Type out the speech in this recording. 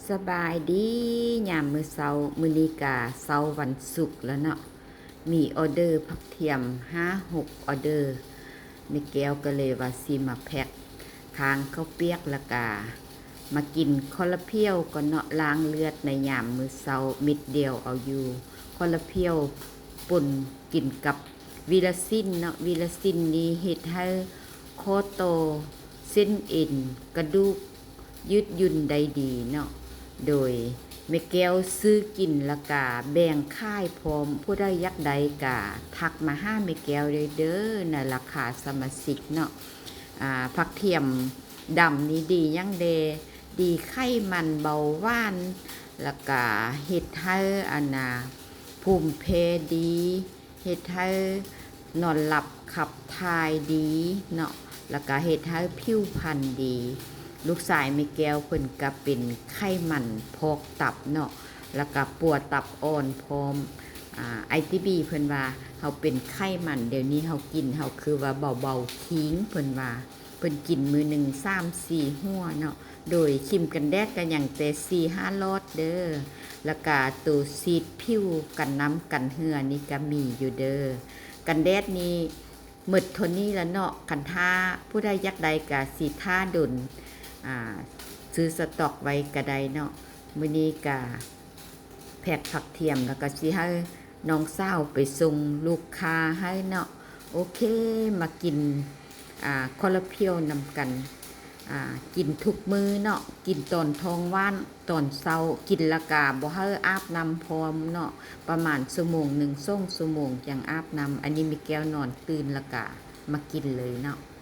ສະບາຍດີຍາມມື້ເຊົ້າ, ມື້ນີ້ກະເຊົ້າວັນສຸກແລ້ວເນາະ, ມີອໍເດີຜັກທຽມຫ້າຫົກອໍເດີ, ແມ່ແກ້ວກໍເລີຍວ່າຊິມາແພັກທາງເຂົ້າປຽກ ແລ້ວກະມາກິນຄໍລາພຽວກ່ອນເນາະ, ລ້າງເລືອດໃນຍາມມື້ເຊົ້າເມັດດຽວເອົາຢູ່. ຄໍລາພຽວປົນກິນກັບວິລາຊິນເນາະ, ວິລາຊິນນີ້ເຮັດໃຫ້ຂໍ້ຕໍ່ ເສັ້ນເອັນກະດູກຍືດຫຍຸ້ນໄດ້ດີເນາະ. ໂດຍແມ່ແກ້ວຊື້ກິນ ແລ້ວກະແບ່ງຂາຍພ້ອມ, ຜູ້ໃດຢາກໄດ້ກະທັກມາຫາແມ່ແກ້ວໄດ້ເດີ ໃນລາຄາສະມາຊິກເນາະ. ອາ ຜັກທຽມດຳນີ້ດີຫຍັງແດ່? ດີໄຂມັນເບົາຫວານ, ແລ້ວກະເຮັດໃຫ້ອັນນາ ພູມແພ້ດີ, ເຮັດໃຫ້ນອນຫຼັບຂັບຖ່າຍດີເນາະ, ແລ້ວກະເຮັດໃຫ້ຜິວພັນດີ. ລູກຊາຍແມ່ແກ້ວເພິ່ນກະເປັນໄຂມັນພອກຕັບເນາະ, ແລ້ວກະປົວຕັບອ່ອນພ້ອມ. ອາ ໄອຕີບີເພິ່ນວ່າເຮົາເປັນໄຂມັນ, ດຽວນີ້ເຮົາກິນເຮົາຄືວ່າເບົາໆທິງ ເພິ່ນວ່າ. ເພິ່ນກິນມື້ໜຶ່ງສາມສີ່ຫົວເນາະ. ໂດຍຄຣີມກັນແດດກໍຍັງແຕ່ສີ່ຫ້າຫຼອດເດີ, ແລ້ວກະໂຕສີດຜິວກັນນ້ຳກັນເຫື່ອນີ້ກໍມີຢູ່ເດີ. ກັນແດດນີ້ໝົດເທົ່ານີ້ລະເນາະ, ຄັນຖ້າຜູ້ໃດຢາກໄດ້ກໍຊິຖ້າດົນ ອາ ຊື້ສະຕັອກໄວ້ກໍໄດ້ເນາະ. ມື້ນີ້ກະ ແພັກຜັກທຽມ ແລ້ວກໍຊິໃຫ້ນ້ອງສາວໄປສົ່ງລູກຄ້າໃຫ້ເນາະ. ໂອເຄ ມາກິນ ອາ ຄໍລາພຽວນຳກັນ. ອາ ກິນທຸກມື້ເນາະ, ກິນຕອນທ້ອງວ່າງຕອນເຊົ້າ, ກິນແລ້ວກະບໍ່ໃຫ້ອາບນ້ຳພ້ອມເນາະ, ປະມານຊົ່ວໂມງໜຶ່ງ ສອງຊົ່ວໂມງຈັ່ງອາບນ້ຳ. ອັນນີ້ແມ່ແກ້ວນອນຕື່ນແລ້ວກະມາກິນເລີຍເນາະ.